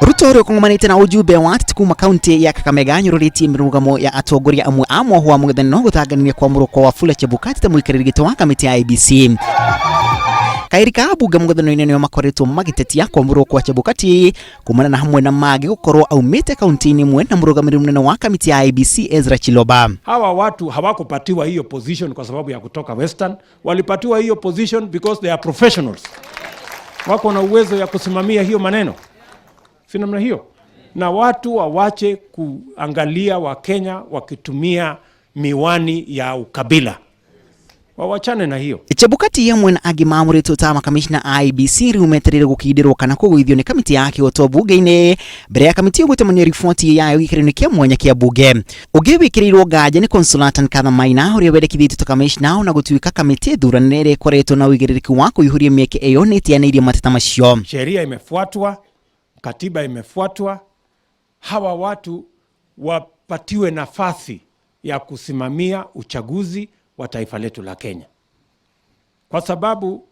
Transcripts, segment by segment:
Ruto ũrĩa ũkong'omanĩte na ujumbe wa ateti kuma kaunti ya Kakamega anyũrũrĩtie mĩrũgamo ya atongoria amwe a mwoho wa mũng'ethanĩro gũtanganĩria kwamũrwo kwa Wafula Chebukati ta mũikarĩri gĩtĩ wa kamĩtĩ ya IEBC. Kaĩrĩ ka ambunge mũng'ethanĩro-inĩ nĩo makoretwo magĩtetia kwamũrwo kwa Chebukati kumana na hamwe na mangĩ gũkorwo aumĩte kaunti-inĩ ĩmwe na mũrũgamĩrĩri mũnene wa kamĩtĩ ya IEBC Ezra Chiloba. Hawa watu hawakupatiwa hiyo position kwa sababu ya kutoka Western, walipatiwa hiyo position because they are professionals, wako na uwezo ya kusimamia hiyo maneno, si namna hiyo? Na watu wawache kuangalia Wakenya wakitumia miwani ya ukabila, wawachane na hiyo. Chebukati hamwe na angĩ maamũrĩtwo ta makamishna a IEBC rĩu metereire gũkindĩrwo kana kũgũithio nĩ kamĩtĩ ya kĩhooto bunge-inĩ mbere ya kamĩtĩ ĩyo gũtemania riboti yayo gĩikaro-inĩ kĩa mwanya kĩa bunge. Ũngĩ wĩkĩrĩirwo nganja nĩ Consolata Nkatha Maina ũrĩa wendekithĩtio ta kamishna ona gũtuĩka kamĩtĩ thurane ĩrĩa ĩkoretwo na ũigĩrĩrĩki wa kũihũria mĩeke ĩyo nĩ ĩteanĩirie mateta macio. Sheria imefuatwa, katiba imefuatwa, hawa watu wapatiwe nafasi ya kusimamia uchaguzi wa taifa letu la Kenya, kwa sababu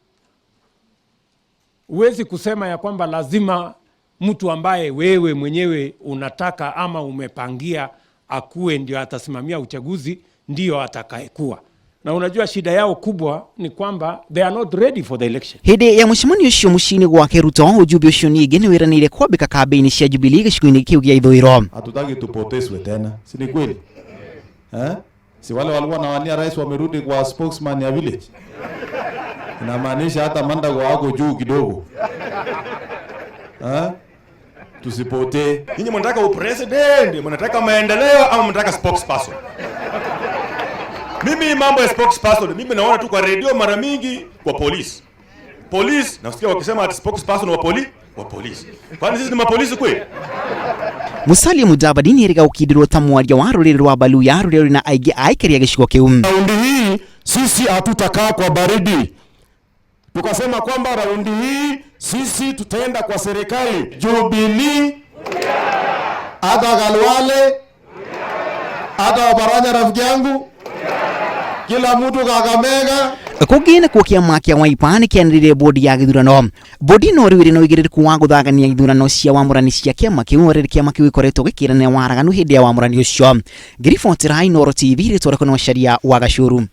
huwezi kusema ya kwamba lazima mtu ambaye wewe mwenyewe unataka ama umepangia akuwe ndio atasimamia uchaguzi ndio atakayekuwa. Na unajua shida yao kubwa ni kwamba they are not ready for the election. Hĩndĩ ya mũcemanio ũcio mũciĩ-inĩ gwake Ruto, ujumbe ũcio ningĩ nĩ wĩranĩire kwambĩka kambĩini cia Jubilee gĩcigo-inĩ kĩu gĩa ithũĩro. Hatutaki tupotezwe tena, si ni kweli eh? Si wale walikuwa wanawania rais wamerudi kwa spokesman ya village, inamaanisha hata Mandago wako juu kidogo eh? Tusipotee. Nyinyi mnataka upresident, mnataka maendeleo ama mnataka spokesperson? Mimi mambo ya spokesperson, mimi naona tu kwa redio mara mingi kwa polisi. Polisi nasikia wakisema ati spokesperson wa poli wa polisi. Kwani sisi ni mapolisi kweli? Musalia Mudavadi nĩerĩga gũkindĩrwo ta mwaria wa rũrĩrĩ rwa Baluya rũrĩa rũrĩ na aingĩ a aikari a gĩcigo kĩu. Raundi hii sisi hatutakaa kwa baridi, tukasema kwamba raundi hii sisi tutaenda kwa serikali. Jubilee, hata Khalwale, hata Oparanya rafiki yangu, kila mtu Kakamega. Kũngĩ nakuo kĩama kĩa Wiper nĩ kĩanĩrĩire bodi ya gĩthurano. Bodi ĩno rĩu ĩrĩ na ũigĩrĩrĩku wa gũthagania ithurano cia wamũrani cia kĩama kĩu rĩrĩ kĩama kĩu gĩkoretwo gĩkĩranĩra waraganu hĩndĩ ya wamũrani ũcio. Ngĩribotera Inooro TV rĩtwa rĩakwa nĩ Macharia wa Gacuru.